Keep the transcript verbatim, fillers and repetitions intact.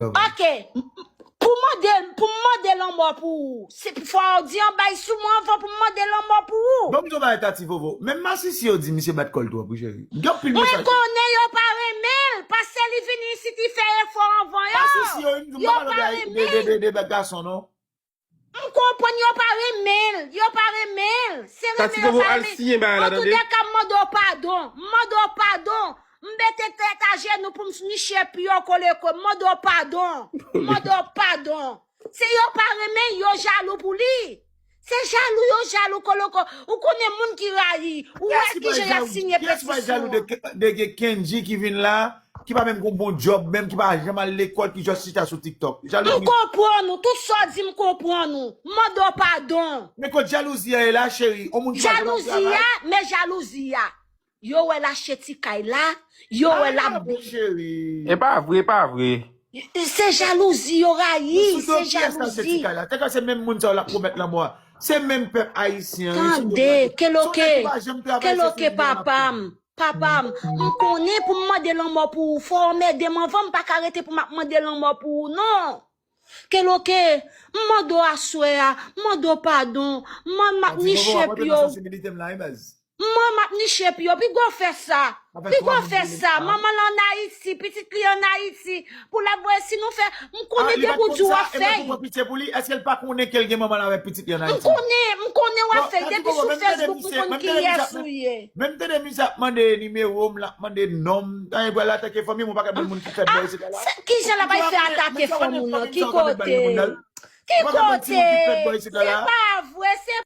Ok. M- m- Pou mande, pou m mande lanmò pou ou, se fò w di yon bay sou mwen anvan pou m mande lanmò pou ou. Bon, m di yon bagay, Tati Vovo. Menm masisi yo di misye bat kò l twòp, wi, cheri. M gen anpil Mwen mesaj. konnen yo pa renmen l, paske li vini isit, li fè efò anvan yo. Masisi yo, m di, m Yo pa pale pa de, de, renmen de, l. de, de bèk gason, non. M konprann yo pa renmen l, yo pa renmen l. Se Tati renmen yo Vovo pa al renmen. siyen bagay la, An tou tande. de ka, m mande w padon, m mande w padon. M mete tèt ajenou pou m niche pye w kole kò, m mande w padon, m mande w padon. Se yo pa renmen, yo jalou pou li. Se jalou, yo jalou kole kò. Ou konnen moun ki rayi, ou wè Kiyès ki kijan y ap jalou? Siyen Kiyès ki pa jalou petisyon de, an. de Ke- Kendji ki vin la, ki pa menm gon bon djòb, menm ki pa janm al lekòl, ki jis chita sou TikTok? Jalou M ki konprann ou, tout sa w di m konprann ou. M mande w padon. Men kot jalouzi a ye la, cheri? On moun ki pa janm al Jalouzi travay? a, men jalouzi a. Yo wè l achte ti kay la, yo wè l ap Ay, cheri. E pa vre, e pa vre. Se jalouzi yo rayi, Sou do se kiyès l achte ti jalouzi. kay la? Tèt se menm moun sa yo l ap pwomèt lanmò a. Se menm pèp ayisyen, wi, sou do Tande, kiyès? Keloke, Son nèg ki pa janm travay, se Keloke sou byen l ap papa m, papa m, m konnen pou m mande lanmò pou ou, fò w ede m anvan, m pa ka rete pou m ap mande lanmò pou ou, non. Keloke, m mande w aswè a, m mande w padon, m mande m ap Tati Vovo, niche ap antre pye nan w. sansibilite m la, wi, baz. Mwen m ap niche pye w, piga w fè sa. Sa fè Piga twa w moun fè ki sa. Manman l ann Ayiti, pitit li ann Ayiti. Pou l ap voye si nou fè, m konnen depi w di w ap fè. Ah, li pa t konn sa, e mwen tou pran pitye pou li. Èske l pa konnen ke l gen manman l avèk pitit li ann Ayiti? M konnen, m konnen w ap fè. Depi sou Facebook, m konn kiyès ou ye. Menm tande misye ap mande nimewo m, l ap mande non m. Tan e pral atake fanmi m, ou pa ka ban l moun ki fèt bò isit la. Kijan l ap al fè atake fanmi w nan? Ki kote? Ki kote? Se pa vre, se